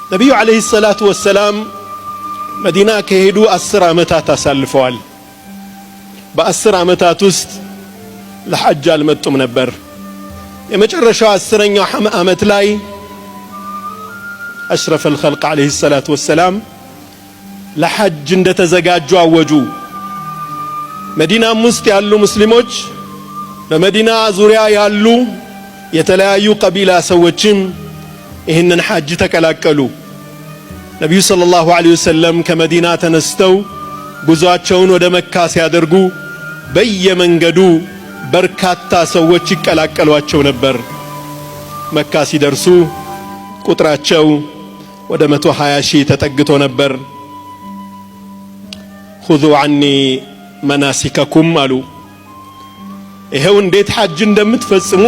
ነቢዩ ዓለይሂ ሰላቱ ወሰላም መዲና ከሄዱ 10 ዓመታት አሳልፈዋል። በ10 ዓመታት ውስጥ ለሐጅ አልመጡም ነበር። የመጨረሻው 10ኛው ዓመት ላይ أشرف الخلق عليه الصلاة والسلام ለሐጅ እንደተዘጋጁ አወጁ። መዲናም ውስጥ ያሉ ሙስሊሞች፣ በመዲና ዙሪያ ያሉ የተለያዩ ቀቢላ ሰዎችም ይህንን ሐጅ ተቀላቀሉ። ነቢዩ صلى الله عليه وسلم ከመዲና ተነስተው ጉዟቸውን ወደ መካ ሲያደርጉ በየመንገዱ በርካታ ሰዎች ይቀላቀሏቸው ነበር። መካ ሲደርሱ ቁጥራቸው ወደ 120,000 ተጠግቶ ነበር። خذوا عني مناسككم አሉ። ይኸው እንዴት ሐጅ እንደምትፈጽሙ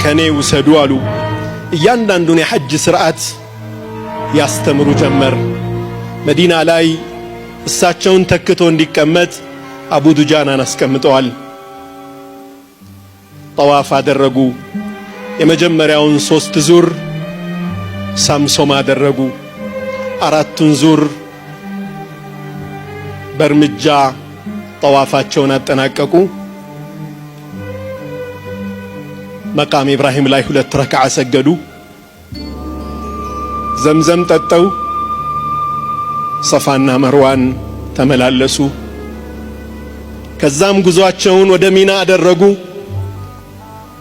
ከኔ ውሰዱ አሉ። እያንዳንዱን የሐጅ ስርዓት ያስተምሩ ጀመር። መዲና ላይ እሳቸውን ተክቶ እንዲቀመጥ አቡ ዱጃናን አስቀምጠዋል። ጠዋፍ አደረጉ። የመጀመሪያውን ሶስት ዙር ሳምሶም አደረጉ። አራቱን ዙር በእርምጃ ጠዋፋቸውን አጠናቀቁ። መቃም ኢብራሂም ላይ ሁለት ረክዓ ሰገዱ። ዘምዘም ጠጥተው ሰፋና መርዋን ተመላለሱ። ከዛም ጉዟቸውን ወደ ሚና አደረጉ።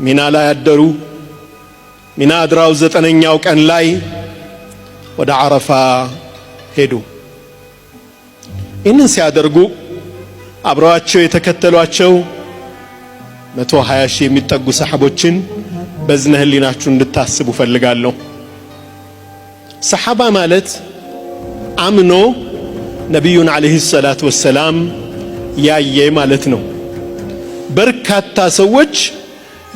ሚና ላይ አደሩ። ሚና አድረው ዘጠነኛው ቀን ላይ ወደ አረፋ ሄዱ። ይህንን ሲያደርጉ አብረዋቸው የተከተሏቸው 120,000 የሚጠጉ ሰሐቦችን በዝነ ህሊናችሁ እንድታስቡ ፈልጋለሁ። ሰሐባ ማለት አምኖ ነቢዩን عليه الصلاة والسلام ያየ ማለት ነው። በርካታ ሰዎች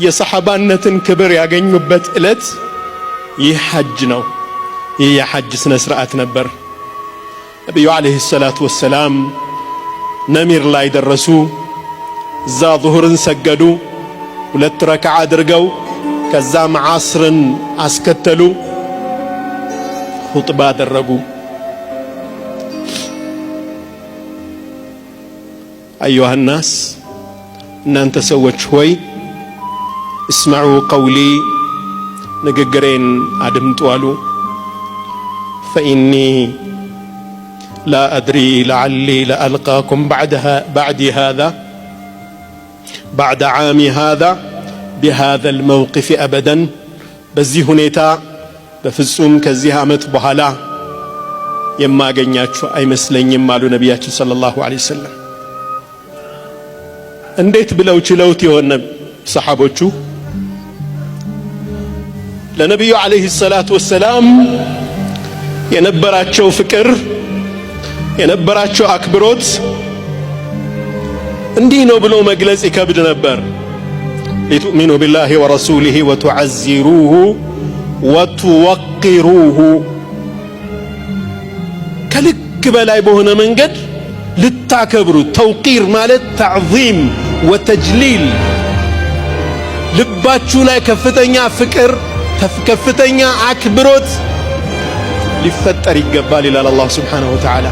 የሰሐባነትን ክብር ያገኙበት ዕለት ይህ ሐጅ ነው። ይህ የሐጅ ስነ ስርዓት ነበር። ነቢዩ عليه الصلاة والسلام ነሚር ላይ ደረሱ። እዛ ዙሁርን ሰገዱ። ሁለት ረክዓ አድርገው ከዛም ዓስርን አስከተሉ። ኹጥባ አደረጉ። أيها الناس፣ እናንተ ሰዎች ሆይ፣ اسمعوا قولي፣ ንግግሬን አድምጡ አሉ። فإني لا أدري لعلي لألقاكم بعد هذا بعد عامي هذا بهذا الموقف أبدا። በዚህ ሁኔታ በፍጹም ከዚህ ዓመት በኋላ የማገኛችሁ አይመስለኝም አሉ ነቢያችን صلى الله عليه وسلم። እንዴት ብለው ችለውት የሆነ ሰሓቦቹ? ለነቢዩ عليه الصلاة والسلام የነበራቸው ፍቅር፣ የነበራቸው አክብሮት እንዲህ ነው ብሎ መግለጽ ይከብድ ነበር። لتؤمنوا بالله ورسوله وتعزروه وتوقروه፣ ከልክ በላይ በሆነ መንገድ ልታከብሩ። توقير ማለት تعظيم وتجليل፣ ልባችሁ ላይ ከፍተኛ ፍቅር፣ ከፍተኛ አክብሮት ሊፈጠር ይገባል ይላል አላህ سبحانه وتعالى።